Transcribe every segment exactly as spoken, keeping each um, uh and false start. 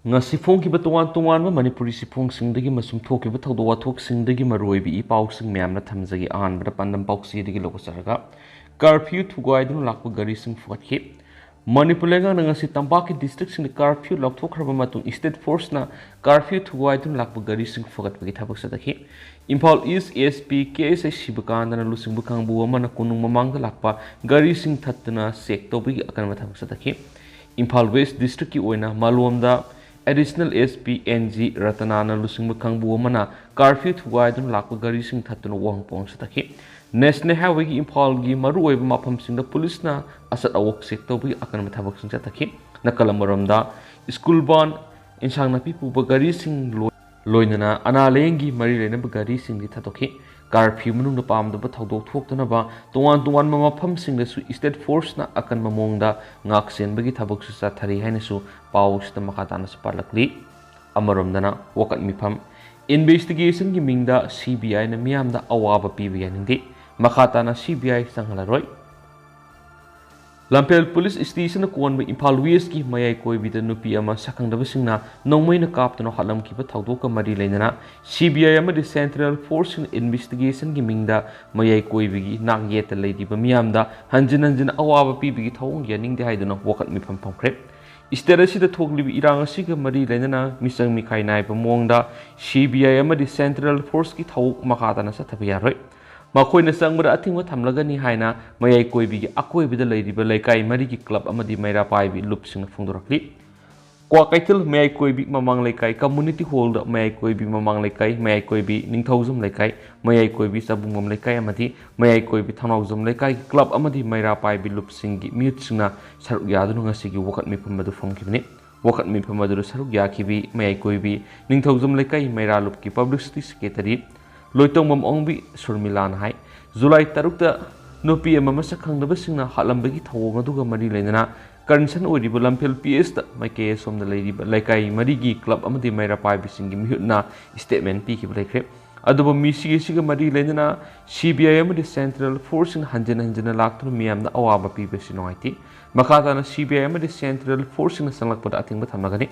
ꯉꯁꯤ ꯐꯣꯡꯈꯤꯕ ꯇꯣꯉꯥꯟ ꯇꯣꯉꯥꯟꯕ ꯃꯅꯤꯄꯨꯔꯤ ꯆꯦꯐꯣꯡꯁꯤꯡꯗꯒꯤ ꯑꯃꯁꯨꯡ ꯊꯣꯛꯈꯤꯕ ꯊꯧꯗꯣꯛ ꯋꯥꯊꯣꯛꯁꯤꯡꯗꯒꯤ ꯃꯔꯨꯑꯣꯏꯕ ꯏ ꯄꯥꯎꯁꯤꯡ ꯃꯌꯥꯝꯅ ꯊꯝꯖꯒꯦ꯫ ꯑꯍꯥꯟꯕꯗ ꯄꯥꯟꯗꯝ ꯄꯥꯎꯆꯦꯗꯒꯤ ꯂꯧꯒꯠꯆꯔꯒ, ꯀꯥꯔꯐ꯭ꯌꯨ ꯊꯨꯒꯥꯏꯗꯨꯅ ꯂꯥꯛꯄ ꯒꯥꯔꯤꯁꯤꯡ ꯐꯒꯠꯈꯤ꯫ ꯃꯅꯤꯄꯨꯔ ꯂꯩꯉꯥꯛꯅ ꯉꯁꯤ ꯇꯝꯄꯥꯛꯀꯤ ꯗꯤꯁꯇ꯭ꯔꯤꯛꯁꯤꯡꯗ ꯀꯥꯔꯐ꯭ꯌꯨ ꯂꯥꯎꯊꯣꯛꯈ꯭ꯔꯕ ꯃꯇꯨꯡ, ꯁ꯭ꯇꯦꯠ ꯐꯣꯔꯁꯅ ꯀꯥꯔꯐ꯭ꯌꯨ ꯊꯨꯒꯥꯏꯗꯨꯅ ꯂꯥꯛꯄ ꯒꯥꯔꯤꯁꯤꯡ ꯐꯒꯠꯄꯒꯤ ꯊꯕꯛ ꯆꯠꯊꯈꯤ꯫ ꯏꯝꯐꯥꯜ ꯏꯁ ꯑꯦꯁ ꯄꯤ ꯀꯦ ꯑꯦꯁ ꯑꯥꯏ ꯁꯤꯕꯀꯥꯟꯗꯅ ꯂꯨꯆꯤꯡꯕ ꯀꯥꯡꯕꯨ ꯑꯃꯅ ꯀꯣꯅꯨꯡ ꯃꯃꯥꯡꯗ ꯂꯥꯛꯄ ꯒꯥꯔꯤꯁꯤꯡ ꯊꯠꯇꯨꯅ ꯆꯦꯛ ꯇꯧꯕꯒꯤ ꯑꯀꯟꯕ ꯊꯕꯛ ꯆꯠꯊꯈꯤ꯫ ꯏꯝꯐꯥꯜ ꯋꯦꯁ ꯗꯤꯁꯇ꯭ꯔꯤꯛꯀꯤ ꯑꯣꯏꯅ ꯃꯥꯂꯣꯝꯗ additional S P N G ꯔꯇꯅꯥꯅ ꯂꯨꯆꯤꯡꯕ ꯀꯥꯡꯕꯨ ꯑꯃꯅ ꯀꯥꯔꯐ꯭ꯌꯨ ꯊꯨꯒꯥꯏꯗꯨꯅ ꯂꯥꯛꯄ ꯒꯥꯔꯤꯁꯤꯡ ꯊꯠꯇꯨꯅ ꯋꯥꯍꯪ ꯄꯥꯎꯍꯪ ꯆꯠꯊꯈꯤ꯫ ꯅꯦꯁꯅꯦꯜ ꯍꯥꯏꯋꯦꯒꯤ ꯏꯝꯐꯥꯜꯒꯤ ꯃꯔꯨꯑꯣꯏꯕ ꯃꯐꯝꯁꯤꯡꯗ ꯄꯨꯂꯤꯁꯅ ꯑꯆꯠ ꯑꯋꯣꯛ ꯆꯦꯛ ꯇꯧꯕꯒꯤ ꯑꯀꯟꯕ ꯊꯕꯛꯁꯤꯡ ꯆꯠꯊꯈꯤ꯫ ꯅꯥꯀꯜ ꯑꯃꯔꯣꯝꯗ, ꯁ꯭ꯀꯨꯜ ꯚꯥꯟ, ꯏꯟꯁꯥꯡ ꯅꯥꯄꯤ ꯄꯨꯕ ꯒꯥꯔꯤꯁꯤꯡ ꯂꯣꯏ-, ꯂꯣꯏꯅꯅ ꯑꯅꯥ ꯂꯥꯌꯦꯡꯒꯤ ꯃꯔꯤ ꯂꯩꯅꯕ ꯒꯥꯔꯤꯁꯤꯡꯗꯤ ꯊꯥꯗꯣꯛꯈꯤ꯫ ꯀꯥꯔꯐ꯭ꯌꯨ ꯃꯅꯨꯡꯗ ꯄꯥꯝꯗꯕ ꯊꯧꯗꯣꯛ ꯊꯣꯛꯇꯅꯕ ꯇꯣꯉꯥꯟ ꯇꯣꯉꯥꯟꯕ ꯃꯐꯝꯁꯤꯡꯗꯁꯨ ꯁ꯭ꯇꯦꯠ ꯐꯣꯔꯁꯅ ꯑꯀꯟꯕ ꯃꯑꯣꯡꯗ ꯉꯥꯛ ꯁꯦꯟꯕꯒꯤ ꯊꯕꯛꯁꯨ ꯆꯠꯊꯔꯤ ꯍꯥꯏꯅꯁꯨ ꯄꯥꯎ ꯑꯁꯤꯗ ꯃꯈꯥ ꯇꯥꯅꯁꯨ ꯄꯥꯔꯛꯂꯤ꯫ ꯑꯃꯔꯣꯝꯗꯅ ꯋꯥꯀꯠ ꯃꯤꯐꯝ, ꯏꯟꯚꯦꯁꯇꯤꯒꯦꯁꯟꯒꯤ ꯃꯤꯡꯗ ꯁꯤ ꯕꯤ ꯑꯥꯏꯅ ꯃꯤꯌꯥꯝꯗ ꯑꯋꯥꯕ ꯄꯤꯕ ꯌꯥꯅꯤꯡꯗꯦ, ꯃꯈꯥ ꯇꯥꯅ ꯁꯤ ꯕꯤ ꯑꯥꯏ ꯆꯪꯍꯜꯂꯔꯣꯏ꯫ ꯂꯝꯐꯦꯜ ꯄꯨꯂꯤꯁ ꯁ꯭ꯇꯦꯁꯟꯅ ꯀꯣꯟꯕ ꯏꯝꯐꯥꯜ ꯋꯦꯁꯀꯤ ꯃꯌꯥꯏ ꯀꯣꯏꯕꯤꯗ ꯅꯨꯄꯤ ꯑꯃ ꯁꯛꯈꯪꯗꯕꯁꯤꯡꯅ ꯅꯣꯡꯃꯩꯅ ꯀꯥꯞꯇꯨꯅ ꯍꯥꯠꯂꯝꯈꯤꯕ ꯊꯧꯗꯣꯛꯀ ꯃꯔꯤ ꯂꯩꯅꯅ ꯁꯤ ꯕꯤ ꯑꯥꯏ ꯑꯃꯗꯤ ꯁꯦꯟꯇ꯭ꯔꯦꯜ ꯐꯣꯔꯁꯁꯤꯡꯅ ꯏꯟꯚꯦꯁꯇꯤꯒꯦꯁꯟꯒꯤ ꯃꯤꯡꯗ ꯃꯌꯥꯏ ꯀꯣꯏꯕꯤꯒꯤ ꯅꯥꯛ ꯌꯦꯠꯇ ꯂꯩꯔꯤꯕ ꯃꯤꯌꯥꯝꯗ ꯍꯟꯖꯤꯟ ꯍꯟꯖꯤꯟ ꯑꯋꯥꯕ ꯄꯤꯕꯒꯤ ꯊꯧꯑꯣꯡ ꯌꯥꯅꯤꯡꯗꯦ ꯍꯥꯏꯗꯨꯅ ꯋꯥꯀꯠ ꯃꯤꯐꯝ ꯐꯝꯈ꯭ꯔꯦ꯫ ꯁ꯭ꯇꯦꯠ ꯑꯁꯤꯗ ꯊꯣꯛꯂꯤꯕ ꯏꯔꯥꯡ ꯑꯁꯤꯒ ꯃꯔꯤ ꯂꯩꯅꯅ ꯃꯤꯆꯪ ꯃꯤꯈꯥꯏ ꯅꯥꯏꯕ ꯃꯑꯣꯡꯗ ꯁꯤ ꯕꯤ ꯑꯥꯏ ꯑꯃꯗꯤ ꯁꯦꯟꯇ꯭ꯔꯦꯜ ꯐꯣꯔꯁꯀꯤ ꯊꯧꯑꯣꯡ ꯃꯈꯥ ꯇꯥꯅ ꯆꯠꯊꯕ ꯌꯥꯔꯣꯏ꯫ ꯃꯈꯣꯏꯅ ꯆꯪꯕꯗ ꯑꯊꯤꯡꯕ ꯊꯝꯂꯒꯅꯤ ꯍꯥꯏꯅ ꯃꯌꯥꯏ ꯀꯣꯏꯕꯤꯒꯤ ꯑꯀꯣꯏꯕꯗ ꯂꯩꯔꯤꯕ ꯂꯩꯀꯥꯏ ꯃꯔꯤꯒꯤ ꯀ꯭ꯂꯕ ꯑꯃꯗꯤ ꯃꯩꯔꯥ ꯄꯥꯏꯕꯤ ꯂꯨꯞꯁꯤꯡꯅ ꯐꯣꯡꯗꯣꯔꯛꯂꯤ꯫ ꯀ꯭ꯋꯥꯀꯩꯊꯦꯜ ꯃꯌꯥꯏ ꯀꯣꯏꯕꯤ ꯃꯃꯥꯡ ꯂꯩꯀꯥꯏ, ꯀꯝꯃꯨꯅꯤꯇꯤ ꯍꯣꯜꯗ ꯃꯌꯥꯏ ꯀꯣꯏꯕꯤ ꯃꯃꯥꯡ ꯂꯩꯀꯥꯏ, ꯃꯌꯥꯏ ꯀꯣꯏꯕꯤ ꯅꯤꯡꯊꯧꯖꯝ ꯂꯩꯀꯥꯏ, ꯃꯌꯥꯏ ꯀꯣꯏꯕꯤ ꯆꯥꯕꯨꯡꯕꯝ ꯂꯩꯀꯥꯏ ꯑꯃꯗꯤ ꯃꯌꯥꯏ ꯀꯣꯏꯕꯤ ꯊꯧꯅꯥꯎꯖꯝ ꯂꯩꯀꯥꯏꯒꯤ ꯀ꯭ꯂꯕ ꯑꯃꯗꯤ ꯃꯩꯔꯥ ꯄꯥꯏꯕꯤ ꯂꯨꯞꯁꯤꯡꯒꯤ ꯃꯤꯍꯨꯠꯁꯤꯡꯅ ꯁꯔꯨꯛ ꯌꯥꯗꯨꯅ ꯉꯁꯤꯒꯤ ꯋꯥꯀꯠ ꯃꯤꯐꯝ ꯑꯗꯨ ꯐꯝꯈꯤꯕꯅꯤ꯫ ꯋꯥꯀꯠ ꯃꯤꯐꯝ ꯑꯗꯨꯗ ꯁꯔꯨꯛ ꯌꯥꯈꯤꯕꯤ ꯃꯌꯥꯏ ꯀꯣꯏꯕꯤ ꯅꯤꯡꯊꯧꯖꯝ ꯂꯩꯀꯥꯏ ꯃꯩꯔꯥ ꯂꯨꯞꯀꯤ ꯄꯕ꯭ꯂꯤꯁꯤꯇꯤ ꯁꯦꯀ꯭ꯔꯦꯇꯔꯤ ꯂꯣꯏꯇꯣꯡꯕꯝ ꯑꯣꯡꯕꯤ ꯁꯨꯔꯃꯤꯂꯥꯅ ꯍꯥꯏ, ꯖꯨꯂꯥꯏ ꯇꯔꯨꯛꯇ ꯅꯨꯄꯤ ꯑꯃ ꯃꯁꯛ ꯈꯪꯗꯕꯁꯤꯡꯅ ꯍꯥꯠꯂꯝꯕꯒꯤ ꯊꯧꯑꯣꯡ ꯑꯗꯨꯒ ꯃꯔꯤ ꯂꯩꯅꯅ ꯀꯟꯁꯔꯟ ꯑꯣꯏꯔꯤꯕ ꯂꯝꯐꯦꯜ ꯄꯤ ꯑꯦꯁꯇ ꯃꯥꯏꯀꯩ ꯑꯁꯣꯝꯗ ꯂꯩꯔꯤꯕ ꯂꯩꯀꯥꯏ ꯃꯔꯤꯒꯤ ꯀ꯭ꯂꯕ ꯑꯃꯗꯤ ꯃꯩꯔꯥ ꯄꯥꯏꯕꯤꯁꯤꯡꯒꯤ ꯃꯤꯍꯨꯠꯅ ꯁ꯭ꯇꯦꯠꯃꯦꯟ ꯄꯤꯈꯤꯕ ꯂꯩꯈ꯭ꯔꯦ꯫ ꯑꯗꯨꯕꯨ ꯃꯤꯁꯤꯡ ꯑꯁꯤꯒ ꯃꯔꯤ ꯂꯩꯅꯅ ꯁꯤ ꯕꯤ ꯑꯥꯏ ꯑꯃꯗꯤ ꯁꯦꯟꯇ꯭ꯔꯦꯜ ꯐꯣꯔꯁꯁꯤꯡꯅ ꯍꯟꯖꯤꯟ ꯍꯟꯖꯤꯟꯅ ꯂꯥꯛꯇꯨꯅ ꯃꯤꯌꯥꯝꯗ ꯑꯋꯥꯕ ꯄꯤꯕꯁꯤ ꯅꯨꯡꯉꯥꯏꯇꯦ꯫ ꯃꯈꯥ ꯇꯥꯅ ꯁꯤ ꯕꯤ ꯑꯥꯏ ꯑꯃꯗꯤ ꯁꯦꯟꯇ꯭ꯔꯦꯜ ꯐꯣꯔꯁꯁꯤꯡꯅ ꯆꯪꯂꯛꯄꯗ ꯑꯊꯤꯡꯕ ꯊꯝꯂꯒꯅꯤ꯫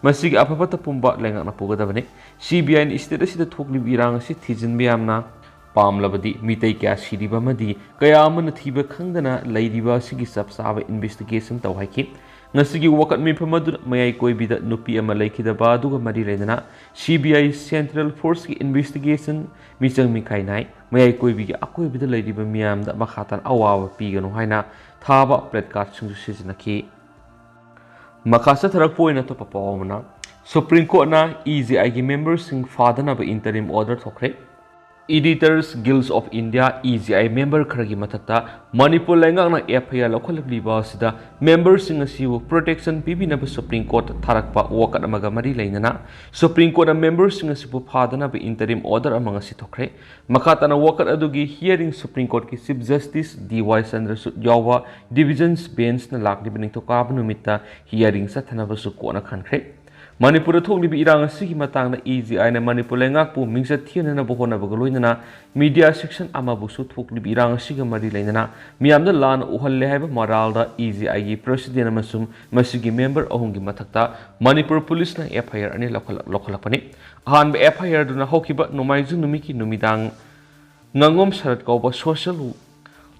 ꯃꯁꯤꯒꯤ ꯑꯐ ꯐꯠꯇ ꯄꯨꯝꯕ ꯂꯩꯉꯥꯛꯅ ꯄꯨꯒꯗꯕꯅꯤ꯫ ꯁꯤ ꯕꯤ ꯑꯥꯏꯅ ꯁ꯭ꯇꯦꯠ ꯑꯁꯤꯗ ꯊꯣꯛꯂꯤꯕ ꯏꯔꯥꯡ ꯑꯁꯤ ꯊꯤꯖꯤꯟꯕ ꯌꯥꯝꯅ ꯄꯥꯝꯂꯕꯗꯤ ꯃꯤꯇꯩ ꯀꯌꯥ ꯁꯤꯔꯤꯕ ꯑꯃꯗꯤ ꯀꯌꯥ ꯑꯃꯅ ꯊꯤꯕ ꯈꯪꯗꯅ ꯂꯩꯔꯤꯕ ꯑꯁꯤꯒꯤ ꯆꯞ ꯆꯥꯕ ꯏꯟꯚꯦꯁꯇꯤꯒꯦꯁꯟ ꯇꯧ ꯍꯥꯏꯈꯤ꯫ ꯉꯁꯤꯒꯤ ꯋꯥꯀꯠ ꯃꯤꯐꯝ ꯑꯗꯨꯗ ꯃꯌꯥꯏ ꯀꯣꯏꯕꯤꯗ ꯅꯨꯄꯤ ꯑꯃ ꯂꯩꯈꯤꯗꯕ ꯑꯗꯨꯒ ꯃꯔꯤ ꯂꯩꯅꯅ ꯁꯤ ꯕꯤ ꯑꯥꯏ ꯁꯦꯟꯇ꯭ꯔꯦꯜ ꯐꯣꯔꯁꯀꯤ ꯏꯟꯚꯦꯁꯇꯤꯒꯦꯁꯟ ꯃꯤꯆꯪ ꯃꯤꯈꯥꯏ ꯅꯥꯏ꯫ ꯃꯌꯥꯏ ꯀꯣꯏꯕꯤꯒꯤ ꯑꯀꯣꯏꯕꯗ ꯂꯩꯔꯤꯕ ꯃꯤꯌꯥꯝꯗ ꯃꯈꯥ ꯇꯥꯅ ꯑꯋꯥꯕ ꯄꯤꯒꯅꯨ ꯍꯥꯏꯅ ꯊꯥꯕ ꯄ꯭ꯂꯦ ꯀꯥꯔꯗꯁꯤꯡꯁꯨ ꯁꯤꯖꯤꯟꯅꯈꯤ꯫ ꯃꯈꯥ ꯆꯠꯊꯔꯛꯄ ꯑꯣꯏꯅ ꯑꯇꯣꯞꯄ ꯄꯥꯎ ꯑꯃꯅ, ꯁꯨꯄ꯭ꯔꯤꯝ ꯀꯣꯔꯠꯅ ꯏ ꯖꯤ ꯑꯥꯏꯒꯤ ꯃꯦꯝꯕꯔꯁꯤꯡ ꯐꯥꯗꯅꯕ ꯏꯟꯇꯔꯤꯝ ꯑꯣꯔꯗꯔ ꯊꯣꯛꯈ꯭ꯔꯦ꯫ Editors Guild of India, E G I member ꯈꯔꯒꯤ ꯃꯊꯛꯇ ꯃꯅꯤꯄꯨꯔ ꯂꯩꯉꯥꯛꯅ ꯑꯦꯐ ꯑꯥꯏ ꯑꯥꯔ ꯂꯧꯈꯠꯂꯛꯂꯤꯕ ꯑꯁꯤꯗ ꯃꯦꯝꯕꯔꯁꯤꯡ ꯑꯁꯤꯕꯨ ꯄ꯭ꯔꯣꯇꯦꯛꯁꯟ ꯄꯤꯕꯤꯅꯕ ꯁꯨꯄ꯭ꯔꯤꯝ ꯀꯣꯔꯠꯇ ꯊꯥꯔꯛꯄ ꯋꯥꯀꯠ ꯑꯃꯒ ꯃꯔꯤ ꯂꯩꯅꯅ ꯁꯨꯄ꯭ꯔꯤꯝ ꯀꯣꯔꯠꯅ ꯃꯦꯝꯕꯔꯁꯤꯡ ꯑꯁꯤꯕꯨ ꯐꯥꯗꯅꯕ ꯏꯟꯇꯔꯤꯝ ꯑꯣꯔꯗꯔ ꯑꯃ ꯉꯁꯤ ꯊꯣꯛꯈ꯭ꯔꯦ꯫ ꯃꯈꯥ ꯇꯥꯅ ꯋꯥꯀꯠ ꯑꯗꯨꯒꯤ ꯍꯤꯌꯥꯔꯤꯡ ꯁꯨꯄ꯭ꯔꯤꯝ ꯀꯣꯔꯠꯀꯤ ꯆꯤꯐ ꯖꯁꯇꯤꯁ ꯗꯤ ꯋꯥꯏ ꯆꯟꯗ꯭ꯔꯆꯨꯗ ꯌꯥꯎꯕ ꯗꯤꯚꯤꯖꯟꯁ ꯕꯦꯟꯆꯅ ꯂꯥꯛꯂꯤꯕ ꯅꯤꯡꯊꯧꯀꯥꯕ ꯅꯨꯃꯤꯠꯇ ꯍꯤꯌꯥꯔꯤꯡ ꯆꯠꯊꯅꯕꯁꯨ ꯀꯣꯔꯠꯅ ꯈꯟꯈ꯭ꯔꯦ꯫ ꯃꯅꯤꯄꯨꯔꯗ ꯊꯣꯛꯂꯤꯕ ꯏꯔꯥꯡ ꯑꯁꯤꯒꯤ ꯃꯇꯥꯡꯗ ꯏ ꯖꯤ ꯑꯥꯏꯅ ꯃꯅꯤꯄꯨꯔ ꯂꯩꯉꯥꯛꯄꯨ ꯃꯤꯡꯆꯠ ꯊꯤꯍꯟꯅꯕ ꯍꯣꯠꯅꯕꯒ ꯂꯣꯏꯅꯅ ꯃꯤꯗꯤꯌꯥ ꯁꯦꯛꯁꯟ ꯑꯃꯕꯨꯁꯨ ꯊꯣꯛꯂꯤꯕ ꯏꯔꯥꯡ ꯑꯁꯤꯒ ꯃꯔꯤ ꯂꯩꯅꯅ ꯃꯤꯌꯥꯝꯗ ꯂꯥꯟꯅ ꯎꯍꯜꯂꯦ ꯍꯥꯏꯕ ꯃꯔꯥꯜꯗ ꯏ ꯖꯤ ꯑꯥꯏꯒꯤ ꯄ꯭ꯔꯦꯁꯤꯗꯦꯟꯠ ꯑꯃꯁꯨꯡ ꯃꯁꯤꯒꯤ ꯃꯦꯝꯕꯔ ꯑꯍꯨꯝꯒꯤ ꯃꯊꯛꯇ ꯃꯅꯤꯄꯨꯔ ꯄꯨꯂꯤꯁꯅ ꯑꯦꯐ ꯑꯥꯏ ꯑꯥꯔ ꯑꯅꯤ ꯂꯧꯈꯠꯂꯛ-, ꯂꯧꯈꯠꯂꯛꯄꯅꯤ꯫ ꯑꯍꯥꯟꯕ ꯑꯦꯐ ꯑꯥꯏ ꯑꯥꯔꯗꯨꯅ ꯍꯧꯈꯤꯕ ꯅꯣꯡꯃꯥꯏꯖꯤꯡ ꯅꯨꯃꯤꯠꯀꯤ ꯅꯨꯃꯤꯗꯥꯡ ꯉꯥꯉꯣꯝ ꯁꯔꯠ ꯀꯧꯕ ꯁꯣꯁꯤꯌꯦꯜ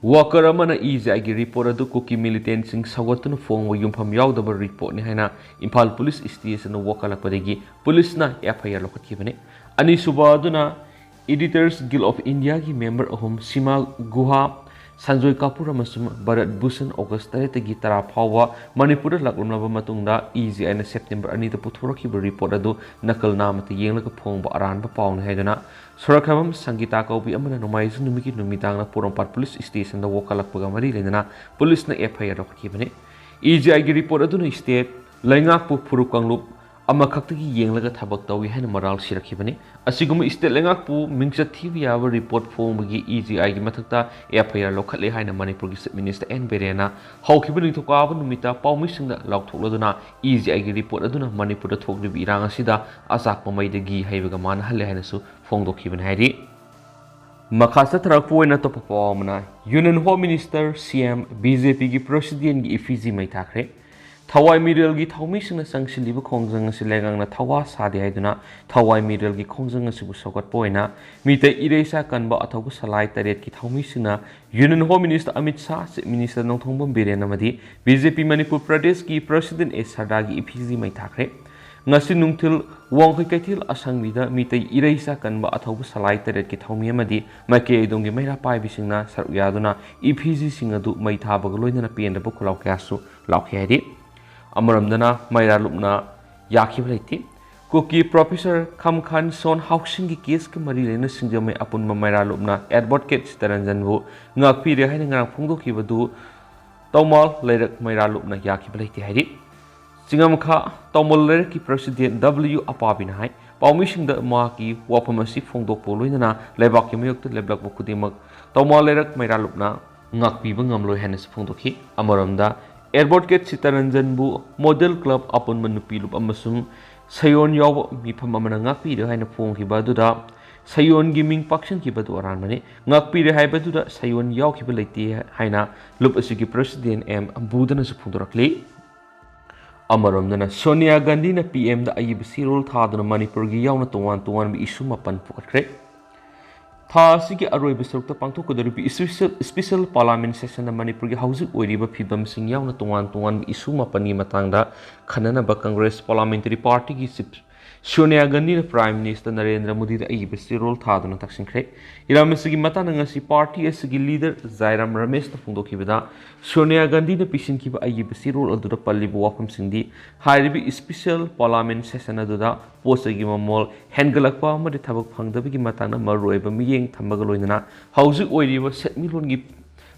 ꯋꯥꯀꯔ ꯑꯃꯅ ꯏ ꯖꯤ ꯑꯥꯏꯒꯤ ꯔꯤꯄꯣꯔꯠ ꯑꯗꯨ ꯀꯨꯀꯤ ꯃꯤꯂꯤꯇꯦꯟꯠꯁꯤꯡ ꯁꯧꯒꯠꯇꯨꯅ ꯐꯣꯡꯕ ꯌꯨꯝꯐꯝ ꯌꯥꯎꯗꯕ ꯔꯤꯄꯣꯔꯠꯅꯤ ꯍꯥꯏꯅ ꯏꯝꯐꯥꯜ ꯄꯨꯂꯤꯁ ꯁ꯭ꯇꯦꯁꯟꯗ ꯋꯥꯀꯠꯂꯛꯄꯗꯒꯤ ꯄꯨꯂꯤꯁꯅ ꯑꯦꯐ ꯑꯥꯏ ꯑꯥꯔ ꯂꯧꯈꯠꯈꯤꯕꯅꯤ꯫ ꯑꯅꯤꯁꯨꯕ ꯑꯗꯨꯅ Editors Guild of Indiaꯒꯤ ꯃꯦꯝꯕꯔ ꯑꯍꯨꯝ ꯁꯤꯃꯥ ꯒꯨꯍꯥ, ꯁꯟꯖꯣꯏ ꯀꯥꯄꯨꯔ ꯑꯃꯁꯨꯡ ꯚꯔꯠ ꯚꯨꯁꯟ ꯑꯣꯒꯁ ꯇꯔꯦꯠꯇꯒꯤ ꯇꯔꯥ ꯐꯥꯎꯕ ꯃꯅꯤꯄꯨꯔꯗ ꯂꯥꯛꯂꯝꯂꯕ ꯃꯇꯨꯡꯗ ꯏ ꯖꯤ ꯑꯥꯏꯅ ꯁꯦꯞꯇꯦꯝꯕꯔ ꯑꯅꯤꯗ ꯄꯨꯊꯣꯔꯛꯈꯤꯕ ꯔꯤꯄꯣꯔꯠ ꯑꯗꯨ ꯅꯀꯜ ꯅꯥꯃꯇ ꯌꯦꯡꯂꯒ ꯐꯣꯡꯕ ꯑꯔꯥꯟꯕ ꯄꯥꯎꯅꯤ ꯍꯥꯏꯗꯨꯅ ꯁꯣꯔꯛꯈꯥꯕꯝ ꯁꯪꯒꯤꯇꯥ ꯀꯧꯕꯤ ꯑꯃꯅ ꯅꯣꯡꯃꯥꯏꯖꯤꯡ ꯅꯨꯃꯤꯠꯀꯤ ꯅꯨꯃꯤꯗꯥꯡꯗ ꯄꯣꯔꯣꯝꯄꯥꯠ ꯄꯨꯂꯤꯁ ꯁ꯭ꯇꯦꯁꯟꯗ ꯋꯥꯀꯠꯂꯛꯄꯒ ꯃꯔꯤ ꯂꯩꯅꯅ ꯄꯨꯂꯤꯁꯅ ꯑꯦꯐ ꯑꯥꯏ ꯑꯥꯔ ꯂꯧꯈꯠꯈꯤꯕꯅꯤ꯫ ꯏ ꯖꯤ ꯑꯥꯏꯒꯤ ꯔꯤꯄꯣꯔꯠ ꯑꯗꯨꯅ ꯁ꯭ꯇꯦꯠ ꯂꯩꯉꯥꯛꯄꯨ ꯐꯨꯔꯨꯞ ꯀꯥꯡꯂꯨꯞ ꯑꯃꯈꯛꯇꯒꯤ ꯌꯦꯡꯂꯒ ꯊꯕꯛ ꯇꯧꯏ ꯍꯥꯏꯅ ꯃꯔꯥꯜ ꯁꯤꯔꯛꯈꯤꯕꯅꯤ꯫ ꯑꯁꯤꯒꯨꯝꯕ ꯁ꯭ꯇꯦꯠ ꯂꯩꯉꯥꯛꯄꯨ ꯃꯤꯡꯆꯠ ꯊꯤꯕ ꯌꯥꯕ ꯔꯤꯄꯣꯔꯠ ꯐꯣꯡꯕꯒꯤ ꯏ ꯖꯤ ꯑꯥꯏꯒꯤ ꯃꯊꯛꯇ ꯑꯦꯐ ꯑꯥꯏ ꯑꯥꯔ ꯂꯧꯈꯠꯂꯦ ꯍꯥꯏꯅ ꯃꯅꯤꯄꯨꯔꯒꯤ ꯆꯤꯐ ꯃꯤꯅꯤꯁꯇꯔ ꯑꯦꯟ ꯕꯤꯔꯦꯟꯅ ꯍꯧꯈꯤꯕ ꯅꯤꯡꯊꯧꯀꯥꯕ ꯅꯨꯃꯤꯠꯇ ꯄꯥꯎꯃꯤꯁꯤꯡꯗ ꯂꯥꯎꯊꯣꯛꯂꯗꯨꯅ ꯏ ꯖꯤ ꯑꯥꯏꯒꯤ ꯔꯤꯄꯣꯔꯠ ꯑꯗꯨꯅ ꯃꯅꯤꯄꯨꯔꯗ ꯊꯣꯛꯂꯤꯕ ꯏꯔꯥꯡ ꯑꯁꯤꯗ ꯑꯆꯥꯛꯄ ꯃꯩꯗꯒꯤ ꯍꯩꯕꯒ ꯃꯥꯟꯅꯍꯜꯂꯦ ꯍꯥꯏꯅꯁꯨ ꯐꯣꯡꯗꯣꯛꯈꯤꯕꯅꯤ ꯍꯥꯏꯔꯤ꯫ ꯃꯈꯥ ꯆꯠꯊꯔꯛꯄ ꯑꯣꯏꯅ ꯑꯇꯣꯞꯄ ꯄꯥꯎ ꯑꯃꯅ, Union Home Minister, C M, B J P ꯒꯤ President ꯒꯤ effigy ꯃꯩ ꯊꯥꯈ꯭ꯔꯦ꯫ ꯊꯋꯥꯏ ꯃꯤꯔꯦꯜꯒꯤ ꯊꯧꯃꯤꯁꯤꯡꯅ ꯆꯪꯁꯤꯜꯂꯤꯕ ꯈꯣꯡꯖꯪ ꯑꯁꯤ ꯂꯩꯉꯥꯛꯅ ꯊꯋꯥ ꯁꯥꯗꯦ ꯍꯥꯏꯗꯨꯅ ꯊꯋꯥꯏ ꯃꯤꯔꯦꯜꯒꯤ ꯈꯣꯡꯖꯪ ꯑꯁꯤꯕꯨ ꯁꯧꯒꯠꯄ ꯑꯣꯏꯅ ꯃꯤꯇꯩ ꯏꯔꯩꯆꯥ ꯀꯟꯕ ꯑꯊꯧꯕ ꯁꯂꯥꯏ ꯇꯔꯦꯠꯀꯤ ꯊꯧꯃꯤꯁꯤꯡꯅ Union Home Minister Amit Shah, Chief Minister Nongthombam Biren ꯑꯃꯗꯤ B J P ꯃꯅꯤꯄꯨꯔ ꯄ꯭ꯔꯗꯦꯁꯀꯤ President A ꯁꯔꯗꯥꯒꯤ effigy ꯃꯩ ꯊꯥꯈ꯭ꯔꯦ꯫ ꯉꯁꯤ ꯅꯨꯡꯊꯤꯜ ꯋꯥꯡꯈꯩ ꯀꯩꯊꯦꯜ ꯑꯁꯪꯕꯤꯗ ꯃꯤꯇꯩ ꯏꯔꯩꯆꯥ ꯀꯟꯕ ꯑꯊꯧꯕ ꯁꯂꯥꯏ ꯇꯔꯦꯠꯀꯤ ꯊꯧꯃꯤ ꯑꯃꯗꯤ ꯃꯥꯏꯀꯩ ꯑꯗꯣꯝꯒꯤ ꯃꯩꯔꯥ ꯄꯥꯏꯕꯤꯁꯤꯡꯅ ꯁꯔꯨꯛ ꯌꯥꯗꯨꯅ effigy ꯁꯤꯡ ꯑꯗꯨ ꯃꯩ ꯊꯥꯕꯒ ꯂꯣꯏꯅꯅ ꯄꯦꯟꯗꯕ ꯈꯨꯜꯂꯥꯎ ꯀꯌꯥꯁꯨ ꯂꯥꯎꯈꯤ ꯍꯥꯏꯔꯤ꯫ ꯑꯃꯔꯣꯝꯗꯅ ꯃꯩꯔꯥ ꯂꯨꯞꯅ ꯌꯥꯈꯤꯕ ꯂꯩꯇꯦ꯫ ꯀꯨꯀꯤ Professor ꯈꯝꯈꯥꯟ ꯁꯣꯟ ꯍꯥꯎꯁꯤꯡꯒꯤ case ꯀ ꯃꯔꯤ ꯂꯩꯅ ꯁꯤꯡꯖꯃꯩ ꯑꯄꯨꯟꯕ ꯃꯩꯔꯥ ꯂꯨꯞꯅ Advocate ꯁꯤꯇꯔꯟꯖꯟꯕꯨ ꯉꯥꯛꯄꯤꯔꯦ ꯍꯥꯏꯅ ꯉꯔꯥꯡ ꯐꯣꯡꯗꯣꯛꯈꯤꯕꯗꯨ ꯇꯧꯃꯥꯜ ꯂꯩꯔꯛ ꯃꯩꯔꯥ ꯂꯨꯞꯅ ꯌꯥꯈꯤꯕ ꯂꯩꯇꯦ ꯍꯥꯏꯔꯤ꯫ ꯆꯤꯡꯉꯝꯈꯥ ꯇꯧꯃꯥꯜ ꯂꯩꯔꯛꯀꯤ President W ꯑꯄꯥꯕꯤꯅ ꯍꯥꯏ, ꯄꯥꯎꯃꯤꯁꯤꯡꯗ ꯃꯍꯥꯛꯀꯤ ꯋꯥꯐꯝ ꯑꯁꯤ ꯐꯣꯡꯗꯣꯛꯄ ꯂꯣꯏꯅꯅ ꯂꯩꯕꯥꯛꯀꯤ ꯃꯥꯌꯣꯛꯇ ꯂꯦꯞꯂꯛꯄ ꯈꯨꯗꯤꯡꯃꯛ ꯇꯧꯃꯥꯜ ꯂꯩꯔꯛ ꯃꯩꯔꯥ ꯂꯨꯞꯅ ꯉꯥꯛꯄꯤꯕ ꯉꯝꯂꯣꯏ ꯍꯥꯏꯅꯁꯨ ꯐꯣꯡꯗꯣꯛꯈꯤ꯫ ꯑꯃꯔꯣꯝꯗ Advocate ꯁꯤꯇꯔꯟꯖꯟꯕꯨ Model Club ꯑꯄꯨꯟꯕ ꯅꯨꯄꯤ ꯂꯨꯞ ꯑꯃꯁꯨꯡ ꯁꯌꯣꯟ ꯌꯥꯎꯕ ꯃꯤꯐꯝ ꯑꯃꯅ ꯉꯥꯛꯄꯤꯔꯦ ꯍꯥꯏꯅ ꯐꯣꯡꯈꯤꯕ ꯑꯗꯨꯗ ꯁꯌꯣꯟꯒꯤ ꯃꯤꯡ ꯄꯥꯛꯁꯟꯈꯤꯕ ꯑꯗꯨ ꯑꯔꯥꯟꯕꯅꯤ꯫ ꯉꯥꯛꯄꯤꯔꯦ ꯍꯥꯏꯕꯗꯨꯗ ꯁꯌꯣꯟ ꯌꯥꯎꯈꯤꯕ ꯂꯩꯇꯦ ꯍꯥꯏꯅ ꯂꯨꯞ ꯑꯁꯤꯒꯤ President M ꯕꯨꯙꯅꯁꯨ ꯐꯣꯡꯗꯣꯔꯛꯂꯤ꯫ ꯑꯃꯔꯣꯝꯗꯅ ꯁꯣꯅꯤꯌꯥ ꯒꯥꯟꯙꯤꯅ P M ꯗ ꯑꯏꯕ ꯆꯦꯔꯣꯜ ꯊꯥꯗꯨꯅ ꯃꯅꯤꯄꯨꯔꯒꯤ ꯌꯥꯎꯅ ꯇꯣꯉꯥꯟ ꯇꯣꯉꯥꯟꯕ issue ꯃꯥꯄꯟ ꯄꯨꯈꯠꯈ꯭ꯔꯦ꯫ ꯊꯥ ꯑꯁꯤꯒꯤ ꯑꯔꯣꯏꯕ ꯁꯔꯨꯛꯇ ꯄꯥꯡꯊꯣꯛꯀꯗꯧꯔꯤꯕ special, special parliament session ꯗ ꯃꯅꯤꯄꯨꯔꯒꯤ ꯍꯧꯖꯤꯛ ꯑꯣꯏꯔꯤꯕ ꯐꯤꯕꯝꯁꯤꯡ ꯌꯥꯎꯅ ꯇꯣꯉꯥꯟ ꯇꯣꯉꯥꯟꯕ issue ꯃꯥꯄꯟꯒꯤ ꯃꯇꯥꯡꯗ ꯈꯟꯅꯅꯕ Congress Parliamentary Party ꯒꯤ Chief ꯁꯣꯅꯤꯌꯥ ꯒꯥꯟꯙꯤꯅ Prime Minister ꯅꯔꯦꯟꯗ꯭ꯔ ꯃꯣꯗꯤꯗ ꯑꯏꯕ ꯆꯦꯔꯣꯜ ꯊꯥꯗꯨꯅ ꯇꯛꯁꯤꯟꯈ꯭ꯔꯦ꯫ ꯏꯔꯥꯡ ꯑꯁꯤꯒꯤ ꯃꯇꯥꯡꯗ ꯉꯁꯤ party ꯑꯁꯤꯒꯤ leader ꯖꯥꯏꯔꯥꯝ ꯔꯃꯦꯁꯅ ꯐꯣꯡꯗꯣꯛꯈꯤꯕꯗ, ꯁꯣꯅꯤꯌꯥ ꯒꯥꯟꯙꯤꯅ ꯄꯤꯁꯤꯟꯈꯤꯕ ꯑꯏꯕ ꯆꯦꯔꯣꯜ ꯑꯗꯨꯗ ꯄꯜꯂꯤꯕ ꯋꯥꯐꯝꯁꯤꯡꯗꯤ ꯍꯥꯏꯔꯤꯕ special parliament session ꯑꯗꯨꯗ ꯄꯣꯠ ꯆꯩꯒꯤ ꯃꯃꯜ ꯍꯦꯟꯒꯠꯂꯛꯄ ꯑꯃꯗꯤ ꯊꯕꯛ ꯐꯪꯗꯕꯒꯤ ꯃꯇꯥꯡꯗ ꯃꯔꯨꯑꯣꯏꯕ ꯃꯤꯠꯌꯦꯡ ꯊꯝꯕꯒ ꯂꯣꯏꯅꯅ ꯍꯧꯖꯤꯛ ꯑꯣꯏꯔꯤꯕ ꯁꯦꯟꯃꯤꯠꯂꯣꯟꯒꯤ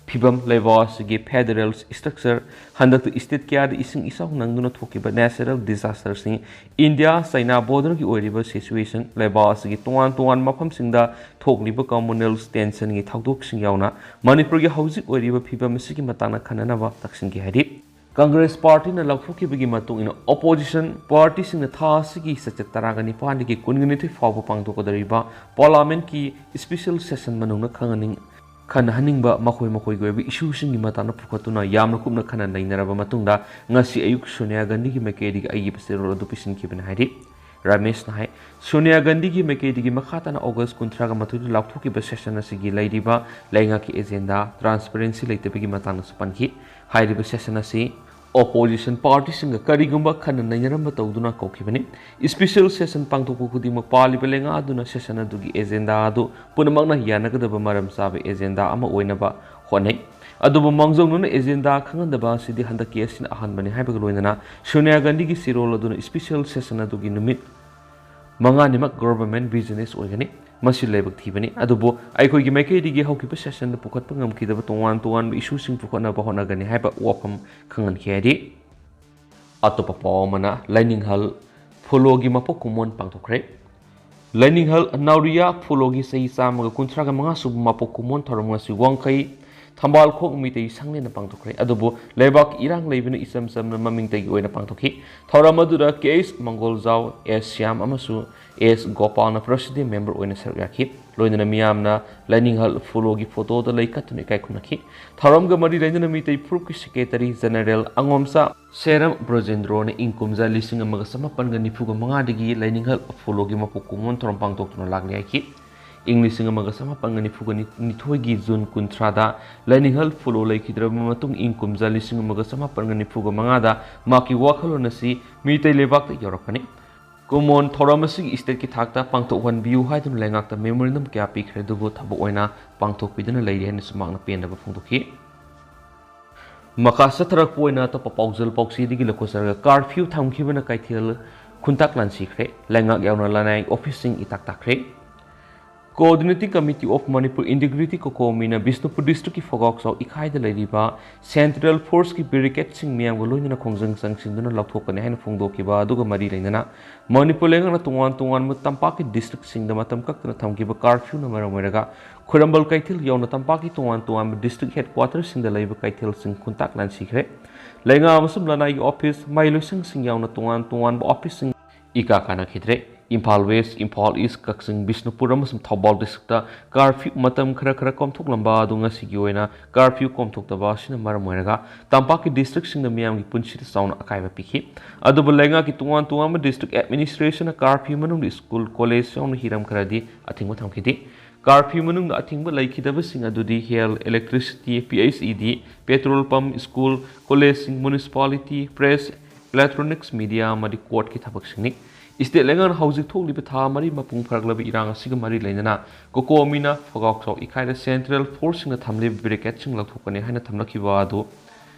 ꯐꯤꯕꯝ, ꯂꯩꯕꯥꯛ ꯑꯁꯤꯒꯤ federal structure, ꯍꯟꯗꯛꯇ state ꯀꯌꯥꯗ ꯏꯁꯤꯡ ꯏꯆꯥꯎ ꯅꯪꯗꯨꯅ ꯊꯣꯛꯈꯤꯕ natural disaster ꯁꯤꯡ, ꯏꯟꯗꯤꯌꯥ ꯆꯥꯏꯅꯥ border ꯒꯤ ꯑꯣꯏꯔꯤꯕ situation, ꯂꯩꯕꯥꯛ ꯑꯁꯤꯒꯤ ꯇꯣꯉꯥꯟ ꯇꯣꯉꯥꯟꯕ ꯃꯐꯝꯁꯤꯡꯗ ꯊꯣꯛꯂꯤꯕ communal tension ꯒꯤ ꯊꯧꯗꯣꯛꯁꯤꯡ ꯌꯥꯎꯅ ꯃꯅꯤꯄꯨꯔꯒꯤ ꯍꯧꯖꯤꯛ ꯑꯣꯏꯔꯤꯕ ꯐꯤꯕꯝ ꯑꯁꯤꯒꯤ ꯃꯇꯥꯡꯗ ꯈꯟꯅꯅꯕ ꯇꯛꯁꯤꯟꯈꯤ ꯍꯥꯏꯔꯤ꯫ ꯀꯪꯒ꯭ꯔꯦꯁ ꯄꯥꯔꯇꯤꯅ ꯂꯥꯎꯊꯣꯛꯈꯤꯕꯒꯤ ꯃꯇꯨꯡ ꯏꯟꯅ, ꯑꯣꯄꯣꯖꯤꯁꯟ ꯄꯥꯔꯇꯤꯁꯤꯡꯅ ꯊꯥ ꯑꯁꯤꯒꯤ ꯆꯩꯆꯠ ꯇꯔꯥꯒ ꯅꯤꯄꯥꯟꯗꯒꯤ ꯀꯨꯟꯒ ꯅꯤꯊꯣꯏ ꯐꯥꯎꯕ ꯄꯥꯡꯊꯣꯛꯀꯗꯧꯔꯤꯕ ꯄꯥꯔꯂꯥꯃꯦꯟꯠꯀꯤ ꯁ꯭ꯄꯦꯁꯦꯜ ꯁꯦꯁꯟ ꯃꯅꯨꯡꯗ ꯈꯪꯍꯟꯅꯤꯡ-, ꯈꯟꯅꯍꯟꯅꯤꯡꯕ ꯃꯈꯣꯏ ꯃꯈꯣꯏꯒꯤ ꯑꯣꯏꯕ ꯏꯁꯨꯁꯤꯡꯒꯤ ꯃꯇꯥꯡꯗ ꯄꯨꯈꯠꯇꯨꯅ ꯌꯥꯝꯅ ꯀꯨꯞꯅ ꯈꯟꯅ ꯅꯩꯅꯔꯕ ꯃꯇꯨꯡꯗ, ꯉꯁꯤ ꯑꯌꯨꯛ ꯁꯣꯅꯤꯌꯥ ꯒꯥꯟꯙꯤꯒꯤ ꯃꯥꯏꯀꯩꯗꯒꯤ ꯑꯏꯕ ꯆꯦꯔꯣꯜ ꯑꯗꯨ ꯄꯤꯁꯤꯟꯈꯤꯕꯅꯤ ꯍꯥꯏꯔꯤ꯫ ꯔꯃꯦꯁꯅ ꯍꯥꯏ, ꯁꯣꯅꯤꯌꯥ ꯒꯥꯟꯙꯤꯒꯤ ꯃꯥꯏꯀꯩꯗꯒꯤ ꯃꯈꯥ ꯇꯥꯅ ꯑꯣꯒꯁ ꯀꯨꯟꯊ꯭ꯔꯥꯒ ꯃꯥꯊꯣꯏꯗ ꯂꯥꯎꯊꯣꯛꯈꯤꯕ ꯁꯦꯁꯟ ꯑꯁꯤꯒꯤ ꯂꯩꯔꯤꯕ ꯂꯩꯉꯥꯛꯀꯤ ꯑꯦꯖꯦꯟꯗꯥ, ꯇ꯭ꯔꯥꯟꯁꯄꯔꯦꯟꯁꯤ ꯂꯩꯇꯕꯒꯤ ꯃꯇꯥꯡꯗꯁꯨ ꯄꯟꯈꯤ꯫ ꯍꯥꯏꯔꯤꯕ ꯁꯦꯁꯟ ꯑꯁꯤ ꯑꯣꯄꯣꯖꯤꯁꯟ ꯄꯥꯔꯇꯤꯁꯤꯡꯒ ꯀꯔꯤꯒꯨꯝꯕ ꯈꯟꯅ ꯅꯩꯅꯔꯝꯕ ꯇꯧꯗꯨꯅ ꯀꯧꯈꯤꯕꯅꯤ꯫ ꯁ꯭ꯄꯦꯁꯦꯜ ꯁꯦꯁꯟ ꯄꯥꯡꯊꯣꯛꯄ ꯈꯨꯗꯤꯡꯃꯛ ꯄꯥꯜꯂꯤꯕ ꯂꯩꯉꯥꯛ ꯑꯗꯨꯅ ꯁꯦꯁꯟ ꯑꯗꯨꯒꯤ ꯑꯦꯖꯦꯟꯗꯥ ꯑꯗꯨ ꯄꯨꯝꯅꯃꯛꯅ ꯌꯥꯅꯒꯗꯕ ꯃꯔꯝ ꯆꯥꯕ ꯑꯦꯖꯦꯟꯗꯥ ꯑꯃ ꯑꯣꯏꯅꯕ ꯍꯣꯠꯅꯩ꯫ ꯑꯗꯨꯕꯨ ꯃꯥꯡꯖꯧꯅꯅ ꯑꯦꯖꯦꯟꯗꯥ ꯈꯪꯍꯟꯗꯕ ꯑꯁꯤꯗꯤ ꯍꯟꯗꯛꯀꯤ ꯑꯁꯤꯅ ꯑꯍꯥꯟꯕꯅꯤ ꯍꯥꯏꯕꯒ ꯂꯣꯏꯅꯅ ꯁꯣꯅꯤꯌꯥ ꯒꯥꯟꯙꯤꯒꯤ ꯆꯦꯔꯣꯜ ꯑꯗꯨꯅ ꯁ꯭ꯄꯦꯁꯦꯜ ꯁꯦꯁꯟ ꯑꯗꯨꯒꯤ ꯅꯨꯃꯤꯠ ꯃꯉꯥꯅꯤꯃꯛ ꯒꯣꯚꯔꯟꯃꯦꯟꯠ ꯕꯤꯖꯤꯅꯦꯁ ꯑꯣꯏꯒꯅꯤ꯫ ꯃꯁꯤ ꯂꯥꯏꯕꯛ ꯊꯤꯕꯅꯤ꯫ ꯑꯗꯨꯕꯨ ꯑꯩꯈꯣꯏꯒꯤ ꯃꯥꯏꯀꯩꯗꯒꯤ ꯍꯧꯈꯤꯕ ꯁꯦꯁꯟꯗ ꯄꯨꯈꯠꯄ ꯉꯝꯈꯤꯗꯕ ꯇꯣꯉꯥꯟ ꯇꯣꯉꯥꯟꯕ ꯏꯁꯨꯁꯤꯡ ꯄꯨꯈꯠꯅꯕ ꯍꯣꯠꯅꯒꯅꯤ ꯍꯥꯏꯕ ꯋꯥꯐꯝ ꯈꯪꯍꯟꯈꯤ ꯍꯥꯏꯔꯤ꯫ ꯑꯇꯣꯞꯄ ꯄꯥꯎ ꯑꯃꯅ, ꯂꯥꯏꯅꯤꯡꯍꯜ ꯐꯨꯂꯣꯒꯤ ꯃꯄꯣꯛ ꯀꯨꯝꯑꯣꯟ ꯄꯥꯡꯊꯣꯛꯈ꯭ꯔꯦ꯫ ꯂꯥꯏꯅꯤꯡꯍꯜ ꯅꯥꯎꯔꯤꯌꯥ ꯐꯨꯂꯣꯒꯤ ꯆꯍꯤ ꯆꯥꯝꯃꯒ ꯀꯨꯟꯊ꯭ꯔꯥꯒ ꯃꯉꯥ ꯁꯨꯕ ꯃꯄꯣꯛ ꯀꯨꯝꯑꯣꯟ ꯊꯧꯔꯝ ꯉꯁꯤ ꯋꯥꯡꯈꯩ ꯊꯝꯕꯥꯜꯈꯣꯛ ꯃꯤꯇꯩ ꯁꯪꯂꯦꯟꯗ ꯄꯥꯡꯊꯣꯛꯈ꯭ꯔꯦ꯫ ꯑꯗꯨꯕꯨ ꯂꯩꯕꯥꯛꯀꯤ ꯏꯔꯥꯡ ꯂꯩꯕꯅ ꯏꯆꯝ ꯆꯝꯅ ꯃꯃꯤꯡꯇꯒꯤ ꯑꯣꯏꯅ ꯄꯥꯡꯊꯣꯛꯈꯤ꯫ ꯊꯧꯔꯝ ꯑꯗꯨꯗ ꯀꯦ ꯑꯩꯆ ꯃꯪꯒꯣꯜꯖꯥꯎ, ꯑꯦꯁ ꯁ꯭ꯌꯥꯝ ꯑꯃꯁꯨꯡ ꯑꯦꯁ ꯒꯣꯄꯥꯜꯅ ꯄ꯭ꯔꯦꯁꯤꯗꯦꯟꯠ ꯃꯦꯝꯕꯔ ꯑꯣꯏꯅ ꯁꯔꯨꯛ ꯌꯥꯈꯤ꯫ ꯂꯣꯏꯅꯅ ꯃꯤꯌꯥꯝꯅ ꯂꯥꯏꯅꯤꯡꯍꯜ ꯐꯨꯂꯣꯒꯤ ꯐꯣꯇꯣꯗ ꯂꯩ ꯀꯠꯇꯨꯅ ꯏꯀꯥꯏ ꯈꯨꯝꯅꯈꯤ꯫ ꯊꯧꯔꯝꯒ ꯃꯔꯤ ꯂꯩꯅꯅ ꯃꯤꯇꯩ ꯐꯨꯔꯨꯞꯀꯤ ꯁꯦꯀ꯭ꯔꯦꯇꯔꯤ ꯖꯦꯅꯔꯦꯜ ꯑꯉꯣꯝꯆꯥ ꯁꯦꯔꯝ ꯕ꯭ꯔꯖꯦꯟꯗ꯭ꯔꯣꯅ ꯏꯪ ꯀꯨꯝꯖꯥ ꯂꯤꯁꯤꯡ ꯑꯃꯒ ꯆꯃꯥꯄꯟꯒ ꯅꯤꯐꯨꯒ ꯃꯉꯥꯗꯒꯤ ꯂꯥꯏꯅꯤꯡꯍꯜ ꯐꯨꯂꯣꯒꯤ ꯃꯄꯣꯛ ꯀꯨꯝꯑꯣꯟ ꯊꯧꯔꯝ ꯄꯥꯡꯊꯣꯛꯇꯨꯅ ꯂꯥꯛꯂꯤ ꯍꯥꯏꯈꯤ꯫ ꯏꯪ ꯂꯤꯁꯤꯡ ꯑꯃꯒ ꯆꯃꯥꯄꯟꯒ ꯅꯤꯐꯨꯒ ꯅꯤꯊꯣꯏꯒꯤ ꯖꯨꯟ ꯀꯨꯟꯊ꯭ꯔꯥꯗ ꯂꯥꯏꯅꯤꯡꯍꯜ ꯐꯨꯂꯣ ꯂꯩꯈꯤꯗ꯭ꯔꯕ ꯃꯇꯨꯡ, ꯏꯪ ꯀꯨꯝꯖꯥ ꯂꯤꯁꯤꯡ ꯑꯃꯒ ꯆꯃꯥꯄꯟꯒ ꯅꯤꯐꯨꯒ ꯃꯉꯥꯗ ꯃꯍꯥꯛꯀꯤ ꯋꯥꯈꯜꯂꯣꯟ ꯑꯁꯤ ꯃꯤꯇꯩ ꯂꯩꯕꯥꯛꯇ ꯌꯧꯔꯛꯄꯅꯤ꯫ ꯀꯨꯝꯑꯣꯟ ꯊꯧꯔꯝ ꯑꯁꯤꯒꯤ ꯁ꯭ꯇꯦꯠꯀꯤ ꯊꯥꯛꯇ ꯄꯥꯡꯊꯣꯛꯍꯟꯕꯤꯌꯨ ꯍꯥꯏꯗꯨꯅ ꯂꯩꯉꯥꯛꯇ ꯃꯦꯃꯣꯔꯦꯟꯗꯝ ꯀꯌꯥ ꯄꯤꯈ꯭ꯔꯦ, ꯑꯗꯨꯕꯨ ꯊꯕꯛ ꯑꯣꯏꯅ ꯄꯥꯡꯊꯣꯛꯄꯤꯗꯨꯅ ꯂꯩꯔꯤ ꯍꯥꯏꯅꯁꯨ ꯃꯍꯥꯛꯅ ꯄꯦꯟꯗꯕ ꯐꯣꯡꯗꯣꯛꯈꯤ꯫ ꯃꯈꯥ ꯆꯠꯊꯔꯛꯄ ꯑꯣꯏꯅ ꯑꯇꯣꯞꯄ ꯄꯥꯎꯖꯦꯜ ꯄꯥꯎꯆꯦꯗꯒꯤ ꯂꯧꯈꯠꯆꯔꯒ, ꯀꯥꯔꯐ꯭ꯌꯨ ꯊꯝꯈꯤꯕꯅ ꯀꯩꯊꯦꯜ ꯈꯨꯟꯇꯥꯛ ꯂꯥꯟꯁꯤꯈ꯭ꯔꯦ꯫ ꯂꯩꯉꯥꯛ ꯌꯥꯎꯅ ꯂꯅꯥꯏ ꯑꯣꯐꯤꯁꯁꯤꯡ ꯏꯇꯥꯛ ꯇꯥꯛꯈ꯭ꯔꯦ꯫ Coordinating Committee of Manipur Integrity, COCOMI ꯅ ꯕꯤꯁꯅꯨꯄꯨꯔ ꯗꯤꯁꯇ꯭ꯔꯤꯛꯀꯤ ꯐꯒꯥꯎꯆꯥꯎ ꯏꯀꯥꯏꯗ ꯂꯩꯔꯤꯕ ꯁꯦꯟꯇ꯭ꯔꯦꯜ ꯐꯣꯔꯁꯀꯤ ꯕꯦꯔꯤꯀꯦꯗꯁꯤꯡ ꯃꯤꯌꯥꯝꯒ ꯂꯣꯏꯅꯅ ꯈꯣꯡꯖꯪ ꯆꯪꯁꯤꯟꯗꯨꯅ ꯂꯧꯊꯣꯛꯀꯅꯤ ꯍꯥꯏꯅ ꯐꯣꯡꯗꯣꯛꯈꯤꯕ ꯑꯗꯨꯒ ꯃꯔꯤ ꯂꯩꯅꯅ ꯃꯅꯤꯄꯨꯔ ꯂꯩꯉꯥꯛꯅ ꯇꯣꯉꯥꯟ ꯇꯣꯉꯥꯟꯕ ꯇꯝꯄꯥꯛꯀꯤ ꯗꯤꯁꯇ꯭ꯔꯤꯛꯁꯤꯡꯗ ꯃꯇꯝ ꯀꯛꯇꯅ ꯊꯝꯈꯤꯕ ꯀꯥꯔꯐ꯭ꯌꯨꯅ ꯃꯔꯝ ꯑꯣꯏꯔꯒ ꯈꯨꯔꯝꯕꯜ ꯀꯩꯊꯦꯜ ꯌꯧꯅ ꯇꯝꯄꯥꯛꯀꯤ ꯇꯣꯉꯥꯟ ꯇꯣꯉꯥꯟꯕ ꯗꯤꯁꯇ꯭ꯔꯤꯛ ꯍꯦꯗꯀ꯭ꯋꯥꯇꯔꯁꯤꯡꯗ ꯂꯩꯕ ꯀꯩꯊꯦꯜꯁꯤꯡ ꯈꯨꯟꯇꯥꯛ ꯂꯥꯟꯁꯤꯈ꯭ꯔꯦ꯫ ꯂꯩꯉꯥꯛ ꯑꯃꯁꯨꯡ ꯂꯅꯥꯏꯒꯤ ꯑꯣꯐꯤꯁ, ꯃꯍꯩꯂꯣꯏꯁꯪꯁꯤꯡ ꯌꯥꯎꯅ ꯇꯣꯉꯥꯟ ꯇꯣꯉꯥꯟꯕ ꯑꯣꯐꯤꯁꯁꯤꯡ ꯏꯀꯥ ꯀꯥꯅꯈꯤꯗ꯭ꯔꯦ꯫ ꯏꯝꯐꯥꯜ ꯋꯦꯁ, ꯏꯝꯐꯥꯜ ꯏꯁ, ꯀꯛꯆꯤꯡ, ꯕꯤꯁꯅꯨꯄꯨꯔ ꯑꯃꯁꯨꯡ ꯊꯧꯕꯥꯜ ꯗꯤꯁꯇ꯭ꯔꯤꯛꯇ ꯀꯥꯔꯐ꯭ꯌꯨ ꯃꯇꯝ ꯈꯔ ꯈꯔ ꯀꯣꯝꯊꯣꯛꯂꯝꯕ ꯑꯗꯨ ꯉꯁꯤꯒꯤ ꯑꯣꯏꯅ ꯀꯥꯔꯐ꯭ꯌꯨ ꯀꯣꯝꯊꯣꯛꯇꯕ ꯑꯁꯤꯅ ꯃꯔꯝ ꯑꯣꯏꯔꯒ ꯇꯝꯄꯥꯛꯀꯤ ꯗꯤꯁꯇ꯭ꯔꯤꯛꯁꯤꯡꯗ ꯃꯤꯌꯥꯝꯒꯤ ꯄꯨꯟꯁꯤꯗ ꯆꯥꯎꯅ ꯑꯀꯥꯏꯕ ꯄꯤꯈꯤ꯫ ꯑꯗꯨꯕꯨ ꯂꯩꯉꯥꯛꯀꯤ ꯇꯣꯉꯥꯟ ꯇꯣꯉꯥꯟꯕ ꯗꯤꯁꯇ꯭ꯔꯤꯛ ꯑꯦꯗꯃꯤꯅꯤꯁꯇ꯭ꯔꯦꯁꯟꯅ ꯀꯥꯔꯐ꯭ꯌꯨ ꯃꯅꯨꯡꯗ ꯁ꯭ꯀꯨꯜ, ꯀꯣꯂꯦꯖ ꯌꯥꯎꯅ ꯍꯤꯔꯝ ꯈꯔꯗꯤ ꯑꯊꯤꯡꯕ ꯊꯝꯈꯤꯗꯦ꯫ ꯀꯥꯔꯐ꯭ꯌꯨ ꯃꯅꯨꯡꯗ ꯑꯊꯤꯡꯕ ꯂꯩꯈꯤꯗꯕꯁꯤꯡ ꯑꯗꯨꯗꯤ health, electricity, P H E ꯗꯤ, ꯄꯦꯇ꯭ꯔꯣꯜ ꯄꯝꯞ, ꯁ꯭ꯀꯨꯜ, ꯀꯣꯂꯦꯖꯁꯤꯡ, ꯃ꯭ꯌꯨꯅꯤꯁꯤꯄꯥꯂꯤꯇꯤ, ꯄ꯭ꯔꯦꯁ, ꯏꯂꯦꯛꯇ꯭ꯔꯣꯅꯤꯛꯁ ꯃꯤꯗꯤꯌꯥ ꯑꯃꯗꯤ ꯀꯣꯔꯠꯀꯤ ꯊꯕꯛꯁꯤꯡꯅꯤ꯫ ꯁ꯭ꯇꯦꯠ ꯂꯩꯉꯥꯛꯅ ꯍꯧꯖꯤꯛ ꯊꯣꯛꯂꯤꯕ ꯊꯥ ꯃꯔꯤ ꯃꯄꯨꯡ ꯐꯥꯔꯛꯂꯕ ꯏꯔꯥꯡ ꯑꯁꯤꯒ ꯃꯔꯤ ꯂꯩꯅꯅ ꯀꯣꯀꯣꯃꯤꯅ ꯐꯒꯥꯎꯆꯥꯎ ꯏꯀꯥꯏꯗ ꯁꯦꯟꯇ꯭ꯔꯦꯜ ꯐꯣꯔꯁꯁꯤꯡꯅ ꯊꯝꯂꯤꯕ ꯕꯦꯔꯤꯀꯦꯗꯁꯤꯡ ꯂꯧꯊꯣꯛꯀꯅꯤ ꯍꯥꯏꯅ ꯊꯝꯂꯛꯈꯤꯕ ꯑꯗꯨ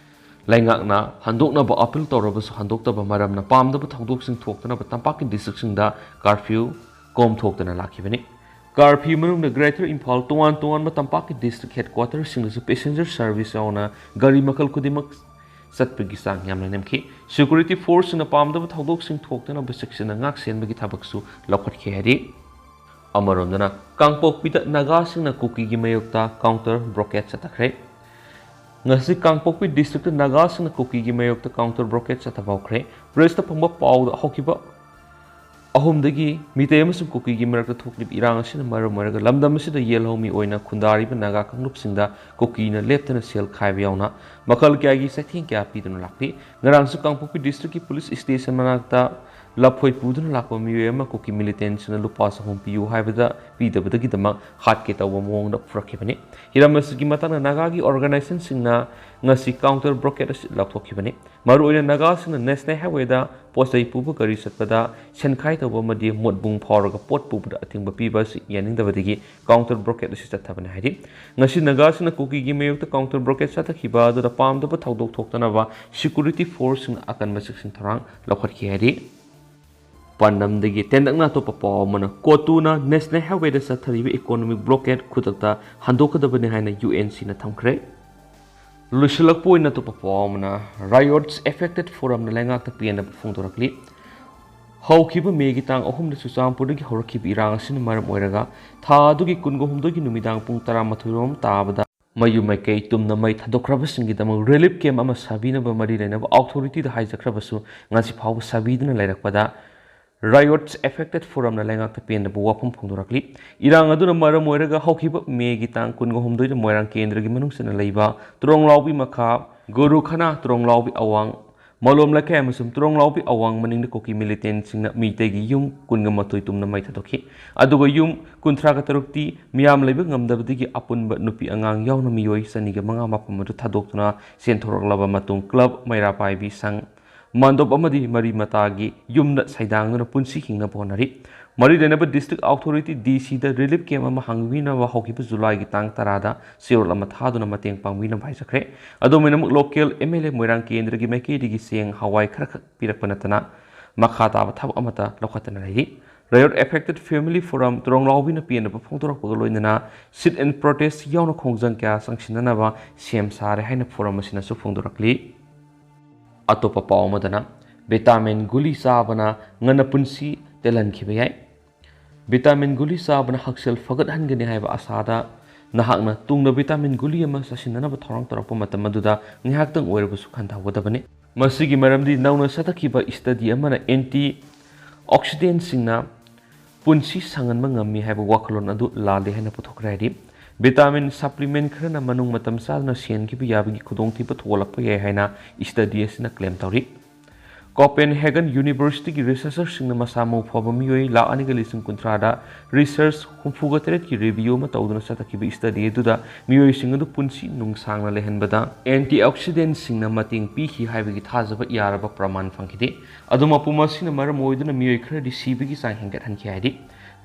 ꯂꯩꯉꯥꯛꯅ ꯍꯟꯗꯣꯛꯅꯕ ꯑꯥꯄꯤꯜ ꯇꯧꯔꯕꯁꯨ ꯍꯟꯗꯣꯛꯇꯕ ꯃꯔꯝꯅ ꯄꯥꯝꯗꯕ ꯊꯧꯗꯣꯛꯁꯤꯡ ꯊꯣꯛꯇꯅꯕ ꯇꯝꯄꯥꯛꯀꯤ ꯗꯤꯁꯇ꯭ꯔꯤꯛꯁꯤꯡꯗ ꯀꯥꯔꯐ꯭ꯌꯨ ꯀꯣꯝꯊꯣꯛꯇꯅ ꯂꯥꯛꯈꯤꯕꯅꯤ꯫ ꯀꯥꯔꯐ꯭ꯌꯨ ꯃꯅꯨꯡꯗ ꯒ꯭ꯔꯦꯇꯔ ꯏꯝꯐꯥꯜ ꯇꯣꯉꯥꯟ ꯇꯣꯉꯥꯟꯕ ꯇꯝꯄꯥꯛꯀꯤ ꯗꯤꯁꯇ꯭ꯔꯤꯛ ꯍꯦꯗꯀ꯭ꯋꯥꯇꯔꯁꯤꯡꯗꯁꯨ ꯄꯦꯁꯦꯟꯖꯔ ꯁꯔꯚꯤꯁ ꯌꯥꯎꯅ ꯒꯥꯔꯤ ꯃꯈꯜ ꯈꯨꯗꯤꯡꯃꯛ ꯆꯠꯄꯒꯤ ꯆꯥꯡ ꯌꯥꯝꯅ ꯅꯦꯝꯈꯤ꯫ ꯁꯦꯀ꯭ꯌꯨꯔꯤꯇꯤ ꯐꯣꯔꯁꯁꯤꯡꯅ ꯄꯥꯝꯗꯕ ꯊꯧꯗꯣꯛꯁꯤꯡ ꯊꯣꯛꯇꯅꯕ ꯆꯦꯛꯁꯤꯟꯅ ꯉꯥꯛ ꯁꯦꯟꯕꯒꯤ ꯊꯕꯛꯁꯨ ꯂꯧꯈꯠꯈꯤ ꯍꯥꯏꯔꯤ꯫ ꯑꯃꯔꯣꯝꯗꯅ ꯀꯥꯡꯄꯣꯛꯄꯤꯗ ꯅꯥꯒꯥꯁꯤꯡꯅ ꯀꯨꯀꯤꯒꯤ ꯃꯥꯌꯣꯛꯇ ꯀꯥꯎꯟꯇꯔ ꯕ꯭ꯂꯣꯀꯦꯗ ꯆꯠꯊꯈ꯭ꯔꯦ꯫ ꯉꯁꯤ ꯀꯥꯡꯄꯣꯛꯄꯤ ꯗꯤꯁꯇ꯭ꯔꯤꯛꯇ ꯅꯥꯒꯥꯁꯤꯡꯅ ꯀꯨꯀꯤꯒꯤ ꯃꯥꯌꯣꯛꯇ ꯀꯥꯎꯟꯇꯔ ꯕ꯭ꯂꯣꯀꯦꯗ ꯆꯠꯊꯕ ꯍꯧꯈ꯭ꯔꯦ꯫ ꯄ꯭ꯔꯦꯁꯇ ꯐꯪꯕ ꯄꯥꯎꯗ ꯍꯧꯈꯤꯕ ꯑꯍꯨꯝꯗꯒꯤ ꯃꯤꯇꯩ ꯑꯃꯁꯨꯡ ꯀꯨꯀꯤꯒꯤ ꯃꯔꯛꯇ ꯊꯣꯛꯂꯤꯕ ꯏꯔꯥꯡ ꯑꯁꯤꯅ ꯃꯔꯝ ꯑꯣꯏꯔꯒ ꯂꯝꯗꯝ ꯑꯁꯤꯗ ꯌꯦꯜꯍꯧꯃꯤ ꯑꯣꯏꯅ ꯈꯨꯟꯗꯥꯔꯤꯕ ꯅꯥꯒꯥ ꯀꯥꯡꯂꯨꯞꯁꯤꯡꯗ ꯀꯨꯀꯤꯅ ꯂꯦꯞꯇꯅ ꯁꯦꯜ ꯈꯥꯏꯕ ꯌꯥꯎꯅ ꯃꯈꯜ ꯀꯌꯥꯒꯤ ꯆꯩꯊꯦꯡ ꯀꯌꯥ ꯄꯤꯗꯨꯅ ꯂꯥꯛꯂꯤ꯫ ꯉꯔꯥꯡꯁꯨ ꯀꯥꯡꯄꯣꯛꯄꯤ ꯗꯤꯁꯇ꯭ꯔꯤꯛꯀꯤ ꯄꯨꯂꯤꯁ ꯁ꯭ꯇꯦꯁꯟ ꯃꯅꯥꯛꯇ ꯂꯐꯣꯏ ꯄꯨꯗꯨꯅ ꯂꯥꯛꯄ ꯃꯤꯑꯣꯏ ꯑꯃ ꯀꯨꯀꯤ ꯃꯤꯂꯤꯇꯦꯟꯁꯤꯡꯅ ꯂꯨꯄꯥ ꯆꯍꯨꯝ ꯄꯤꯌꯨ ꯍꯥꯏꯕꯗ ꯄꯤꯗꯕꯗꯒꯤꯗꯃꯛ ꯍꯥꯠꯀꯦ ꯇꯧꯕ ꯃꯑꯣꯡꯗ ꯐꯨꯔꯛꯈꯤꯕꯅꯤ꯫ ꯍꯤꯔꯝ ꯑꯁꯤꯒꯤ ꯃꯇꯥꯡꯗ ꯅꯥꯒꯥꯒꯤ ꯑꯣꯔꯒꯅꯥꯏꯖꯦꯁꯟꯁꯤꯡꯅ ꯉꯁꯤ ꯀꯥꯎꯟꯇꯔ ꯕ꯭ꯂꯣꯀꯦꯗ ꯑꯁꯤ ꯂꯥꯎꯊꯣꯛꯈꯤꯕꯅꯤ꯫ ꯃꯔꯨꯑꯣꯏꯅ ꯅꯥꯒꯥꯁꯤꯡꯅ ꯅꯦꯁꯅꯦꯜ ꯍꯥꯏꯋꯦꯗ ꯄꯣꯠ ꯆꯩ ꯄꯨꯕ ꯒꯥꯔꯤ ꯆꯠꯄꯗ ꯁꯦꯟꯈꯥꯏ ꯇꯧꯕ ꯑꯃꯗꯤ ꯃꯣꯠꯕꯨꯡ ꯐꯥꯎꯔꯒ ꯄꯣꯠ ꯄꯨꯕꯗ ꯑꯊꯤꯡꯕ ꯄꯤꯕ ꯑꯁꯤ ꯌꯥꯅꯤꯡꯗꯕꯗꯒꯤ ꯀꯥꯎꯟꯇꯔ ꯕ꯭ꯂꯣꯀꯦꯗ ꯑꯁꯤ ꯆꯠꯊꯕꯅꯤ ꯍꯥꯏꯔꯤ꯫ ꯉꯁꯤ ꯅꯥꯒꯥꯁꯤꯡꯅ ꯀꯨꯀꯤꯒꯤ ꯃꯥꯌꯣꯛꯇ ꯀꯥꯎꯟꯇꯔ ꯕ꯭ꯂꯣꯀꯦꯗ ꯆꯠꯊꯈꯤꯕ ꯑꯗꯨꯗ ꯄꯥꯝꯗꯕ ꯊꯧꯗꯣꯛ ꯊꯣꯛꯇꯅꯕ ꯁꯦꯀ꯭ꯌꯨꯔꯤꯇꯤ ꯐꯣꯔꯁꯁꯤꯡꯅ ꯑꯀꯟꯕ ꯆꯦꯛꯁꯤꯟ ꯊꯧꯔꯥꯡ ꯂꯧꯈꯠꯈꯤ ꯍꯥꯏꯔꯤ꯫ ꯄꯥꯟꯗꯝꯗꯒꯤ ꯇꯦꯟꯇꯛꯅ ꯑꯇꯣꯞꯄ ꯄꯥꯎ ꯑꯃꯅ, ꯀꯣꯇꯨꯅ National Highwayꯗ ꯆꯠꯊꯔꯤꯕ economic blockade ꯈꯨꯗꯛꯇ ꯍꯟꯗꯣꯛꯀꯗꯕꯅꯤ ꯍꯥꯏꯅ UNCꯅ ꯊꯝꯈ꯭ꯔꯦ꯫ ꯂꯣꯏꯁꯤꯜꯂꯛꯄ ꯑꯣꯏꯅ ꯑꯇꯣꯞꯄ ꯄꯥꯎ ꯑꯃꯅ, Riots Affected Forumꯅ ꯂꯩꯉꯥꯛꯇ ꯄꯦꯟꯗꯕ ꯐꯣꯡꯗꯣꯔꯛꯂꯤ꯫ ꯍꯧꯈꯤꯕ ꯃꯦꯒꯤ ꯇꯥꯡ ꯑꯍꯨꯝꯗ ꯆꯨꯔꯆꯥꯟꯄꯨꯔꯗꯒꯤ ꯍꯧꯔꯛꯈꯤꯕ ꯏꯔꯥꯡ ꯑꯁꯤꯅ ꯃꯔꯝ ꯑꯣꯏꯔꯒ ꯊꯥ ꯑꯗꯨꯒꯤ ꯀꯨꯟꯒ ꯍꯨꯝꯗꯣꯏꯒꯤ ꯅꯨꯃꯤꯗꯥꯡ ꯄꯨꯡ ꯇꯔꯥꯃꯥꯊꯣꯏ ꯔꯣꯝ ꯇꯥꯕꯗ ꯃꯌꯨꯝ ꯃꯩꯀꯩ ꯇꯨꯝꯅ ꯃꯩ ꯊꯥꯗꯣꯛꯈ꯭ꯔꯕꯁꯤꯡꯒꯤꯗꯃꯛ relief camp ꯑꯃ ꯁꯥꯕꯤꯅꯕ ꯃꯔꯤ ꯂꯩꯅꯕ authorityꯗ ꯍꯥꯏꯖꯈ꯭ꯔꯕꯁꯨ ꯉꯁꯤ ꯐꯥꯎꯕ ꯁꯥꯕꯤꯗꯨꯅ ꯂꯩꯔꯛꯄꯗ Riots Affected Forumꯅ ꯂꯩꯉꯥꯛꯇ ꯄꯦꯟꯗꯕ ꯋꯥꯐꯝ ꯐꯣꯡꯗꯣꯔꯛꯂꯤ꯫ ꯏꯔꯥꯡ ꯑꯗꯨꯅ ꯃꯔꯝ ꯑꯣꯏꯔꯒ ꯍꯧꯈꯤꯕ ꯃꯦꯒꯤ ꯇꯥꯡ ꯀꯨꯟꯒ ꯍꯨꯝꯗꯣꯏꯗ ꯃꯣꯏꯔꯥꯡ ꯀꯦꯟꯗ꯭ꯔꯒꯤ ꯃꯅꯨꯡ ꯆꯟꯅ ꯂꯩꯕ ꯇ꯭ꯔꯣꯡꯂꯥꯎꯕꯤ ꯃꯈꯥ, ꯒꯨꯔꯨꯈꯅꯥ, ꯇ꯭ꯔꯣꯡꯂꯥꯎꯕꯤ ꯑꯋꯥꯡ, ꯃꯂꯣꯝ ꯂꯩꯀꯥꯏ ꯑꯃꯁꯨꯡ ꯇ꯭ꯔꯣꯡꯂꯥꯎꯕꯤ ꯑꯋꯥꯡ ꯃꯅꯤꯡꯗ ꯀꯨꯀꯤ militantꯁꯤꯡꯅ ꯃꯤꯇꯩꯒꯤ ꯌꯨꯝ ꯀꯨꯟꯒ ꯃꯥꯊꯣꯏ ꯇꯨꯝꯅ ꯃꯩ ꯊꯥꯗꯣꯛꯈꯤ꯫ ꯑꯗꯨꯒ ꯌꯨꯝ ꯀꯨꯟꯊ꯭ꯔꯥꯒ ꯇꯔꯨꯛꯇꯤ ꯃꯤꯌꯥꯝ ꯂꯩꯕ ꯉꯝꯗꯕꯗꯒꯤ ꯑꯄꯨꯟꯕ ꯅꯨꯄꯤ ꯑꯉꯥꯡ ꯌꯥꯎꯅ ꯃꯤꯑꯣꯏ ꯆꯅꯤꯒ ꯃꯉꯥ ꯃꯐꯝ ꯑꯗꯨ ꯊꯥꯗꯣꯛꯇꯨꯅ ꯆꯦꯟꯊꯣꯔꯛꯂꯕ ꯃꯇꯨꯡ club, ꯃꯩꯔꯥ ꯄꯥꯏꯕꯤ ꯁꯪ, ꯃꯥꯟꯗꯣꯞ ꯑꯃꯗꯤ ꯃꯔꯤ ꯃꯇꯥꯒꯤ ꯌꯨꯝꯗ ꯁꯩꯗꯥꯡꯗꯨꯅ ꯄꯨꯟꯁꯤ ꯍꯤꯡꯅꯕ ꯍꯣꯠꯅꯔꯤ꯫ ꯃꯔꯤ ꯂꯩꯅꯕ district authority DCꯗ relief camp ꯑꯃ ꯍꯥꯡꯕꯤꯅꯕ ꯍꯧꯈꯤꯕ ꯖꯨꯂꯥꯏꯒꯤ ꯇꯥꯡ ꯇꯔꯥꯗ ꯆꯦꯔꯣꯜ ꯑꯃ ꯊꯥꯗꯨꯅ ꯃꯇꯦꯡ ꯄꯥꯡꯕꯤꯅꯕ ꯍꯥꯏꯖꯈ꯭ꯔꯦ꯫ ꯑꯗꯨꯝ ꯑꯣꯏꯅꯃꯛ local MLA ꯃꯣꯏꯔꯥꯡ ꯀꯦꯟꯗ꯭ꯔꯒꯤ ꯃꯥꯏꯀꯩꯗꯒꯤ ꯆꯦꯡ, ꯍꯋꯥꯏ ꯈꯔꯈꯛ ꯄꯤꯔꯛꯄ ꯅꯠꯇꯅ ꯃꯈꯥ ꯇꯥꯕ ꯊꯕꯛ ꯑꯃꯠꯇ ꯂꯧꯈꯠꯇꯅ ꯂꯩꯔꯤ꯫ Riot Affected Family Forum ꯇ꯭ꯔꯣꯡꯂꯥꯎꯕꯤꯅ ꯄꯦꯟꯗꯕ ꯐꯣꯡꯗꯣꯔꯛꯄꯒ ꯂꯣꯏꯅꯅ sit-in protest ꯌꯥꯎꯅ ꯈꯣꯡꯖꯪ ꯀꯌꯥ ꯆꯪꯁꯤꯟꯅꯅꯕ ꯁꯦꯝ ꯁꯥꯔꯦ ꯍꯥꯏꯅ forum ꯑꯁꯤꯅꯁꯨ ꯐꯣꯡꯗꯣꯔꯛꯂꯤ꯫ ꯑꯇꯣꯞꯄ ꯄꯥꯎ ꯑꯃꯗꯅ, vitamin ꯒꯨꯂꯤ ꯆꯥꯕꯅ ꯉꯟꯅ ꯄꯨꯟꯁꯤ ꯇꯦꯜꯍꯟꯈꯤꯕ ꯌꯥꯏ꯫ Vitamin ꯒꯨꯂꯤ ꯆꯥꯕꯅ ꯍꯛꯁꯦꯜ ꯐꯒꯠꯍꯟꯒꯅꯤ ꯍꯥꯏꯕ ꯑꯁꯥꯗ ꯅꯍꯥꯛꯅ ꯇꯨꯡꯗ vitamin ꯒꯨꯂꯤ ꯑꯃ ꯆꯥꯁꯤꯟꯅꯅꯕ ꯊꯧꯔꯥꯡ ꯇꯧꯔꯛꯄ ꯃꯇꯝ ꯑꯗꯨꯗ ꯉꯥꯏꯍꯥꯛꯇꯪ ꯑꯣꯏꯔꯕꯁꯨ ꯈꯟꯊꯍꯧꯒꯗꯕꯅꯤ꯫ ꯃꯁꯤꯒꯤ ꯃꯔꯝꯗꯤ ꯅꯧꯅ ꯆꯠꯊꯈꯤꯕ study ꯑꯃꯅ antioxidantꯁꯤꯡꯅ ꯄꯨꯟꯁꯤ ꯁꯥꯡꯍꯟꯕ ꯉꯝꯃꯤ ꯍꯥꯏꯕ ꯋꯥꯈꯜꯂꯣꯟ ꯑꯗꯨ ꯂꯥꯜꯂꯤ ꯍꯥꯏꯅ ꯄꯨꯊꯣꯛꯈ꯭ꯔꯦ ꯍꯥꯏꯔꯤ꯫ Vitamin supplement ꯈꯔꯅ ꯃꯅꯨꯡ ꯃꯇꯝ ꯆꯥꯗꯅ ꯁꯤꯍꯟꯈꯤꯕ ꯌꯥꯕꯒꯤ ꯈꯨꯗꯣꯡꯊꯤꯕ ꯊꯣꯛꯂꯛꯄ ꯌꯥꯏ ꯍꯥꯏꯅ study ꯑꯁꯤꯅ claim ꯇꯧꯔꯤ꯫ Copenhagen Universityꯒꯤ researcherꯁꯤꯡꯅ ꯃꯁꯥ ꯃꯎ ꯐꯕ ꯃꯤꯑꯣꯏ ꯂꯥꯈ ꯑꯅꯤꯒ ꯂꯤꯁꯤꯡ ꯀꯨꯟꯊ꯭ꯔꯥꯗ research ꯍꯨꯝꯐꯨꯒ ꯇꯔꯦꯠꯀꯤ review ꯑꯃ ꯇꯧꯗꯨꯅ ꯆꯠꯊꯈꯤꯕ study ꯑꯗꯨꯗ ꯃꯤꯑꯣꯏꯁꯤꯡ ꯑꯗꯨ ꯄꯨꯟꯁꯤ ꯅꯨꯡꯁꯥꯡꯅ ꯂꯩꯍꯟꯕꯗ antioxidantꯁꯤꯡꯅ ꯃꯇꯦꯡ ꯄꯤꯈꯤ ꯍꯥꯏꯕꯒꯤ ꯊꯥꯖꯕ ꯌꯥꯔꯕ ꯄ꯭ꯔꯃꯥꯟ ꯐꯪꯈꯤꯗꯦ꯫ ꯑꯗꯨꯝ ꯃꯄꯨꯝ ꯑꯁꯤꯅ ꯃꯔꯝ ꯑꯣꯏꯗꯨꯅ ꯃꯤꯑꯣꯏ ꯈꯔꯗꯤ ꯁꯤꯕꯒꯤ ꯆꯥꯡ ꯍꯦꯟꯒꯠꯍꯟꯈꯤ ꯍꯥꯏꯔꯤ꯫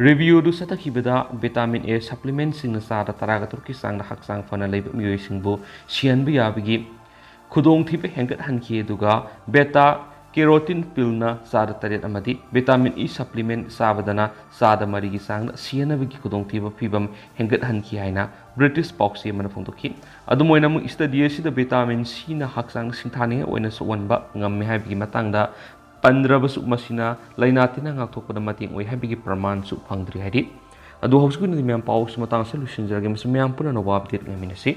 Review ꯑꯗꯨ ꯆꯠꯊꯈꯤꯕꯗ vitamin A supplementꯁꯤꯡꯅ ꯆꯥꯗ ꯇꯔꯥꯒ ꯇꯔꯨꯛꯀꯤ ꯆꯥꯡꯗ ꯍꯛꯆꯥꯡ ꯐꯅ ꯂꯩꯕ ꯃꯤꯑꯣꯏꯁꯤꯡꯕꯨ ꯁꯤꯍꯟꯕ ꯌꯥꯕꯒꯤ ꯈꯨꯗꯣꯡꯊꯤꯕ ꯍꯦꯟꯒꯠꯍꯟꯈꯤ, ꯑꯗꯨꯒ beta ꯀꯦꯔꯣꯇꯤꯟ ꯄꯤꯜꯅ ꯆꯥꯗ ꯇꯔꯦꯠ ꯑꯃꯗꯤ ꯚꯤꯇꯥꯃꯤꯟ ꯏ ꯁꯄ꯭ꯂꯤꯃꯦꯟꯠ ꯆꯥꯕꯗꯅ ꯆꯥꯗ ꯃꯔꯤꯒꯤ ꯆꯥꯡꯗ ꯁꯤꯍꯟꯅꯕꯒꯤ ꯈꯨꯗꯣꯡꯊꯤꯕ ꯐꯤꯕꯝ ꯍꯦꯟꯒꯠꯍꯟꯈꯤ ꯍꯥꯏꯅ ꯕ꯭ꯔꯤꯇꯤꯁ ꯄꯥꯎꯆꯦ ꯑꯃꯅ ꯐꯣꯡꯗꯣꯛꯈꯤ꯫ ꯑꯗꯨꯝ ꯑꯣꯏꯅꯃꯛ, ꯁ꯭ꯇꯗꯤ ꯑꯁꯤꯗ ꯚꯤꯇꯥꯃꯤꯟ ꯁꯤꯅ ꯍꯛꯆꯥꯡꯗ ꯁꯤꯡꯊꯥꯅꯤꯡꯉꯥꯏ ꯑꯣꯏꯅ ꯁꯣꯛꯍꯟꯕ ꯉꯝꯃꯤ ꯍꯥꯏꯕꯒꯤ ꯃꯇꯥꯡꯗ ꯄꯟꯗ꯭ꯔꯕꯁꯨ, ꯃꯁꯤꯅ ꯂꯥꯏꯅꯥ ꯇꯤꯟꯅꯥ ꯉꯥꯛꯊꯣꯛꯄꯗ ꯃꯇꯦꯡ ꯑꯣꯏ ꯍꯥꯏꯕꯒꯤ ꯄ꯭ꯔꯃꯥꯟꯁꯨ ꯐꯪꯗ꯭ꯔꯤ ꯍꯥꯏꯔꯤ꯫ ꯑꯗꯨ ꯍꯧꯖꯤꯛꯀꯤ ꯑꯣꯏꯅꯗꯤ ꯃꯌꯥꯝ ꯄꯥꯎꯁꯤ ꯃꯇꯥꯡ ꯑꯁꯤꯗ ꯂꯣꯏꯁꯤꯟꯖꯔꯒꯦ꯫ ꯃꯁꯤ ꯃꯌꯥꯝ ꯄꯨꯟꯅ ꯑꯅꯧꯕ ꯑꯞꯗꯦꯠ ꯉꯥꯏꯃꯤꯟꯅꯁꯤ꯫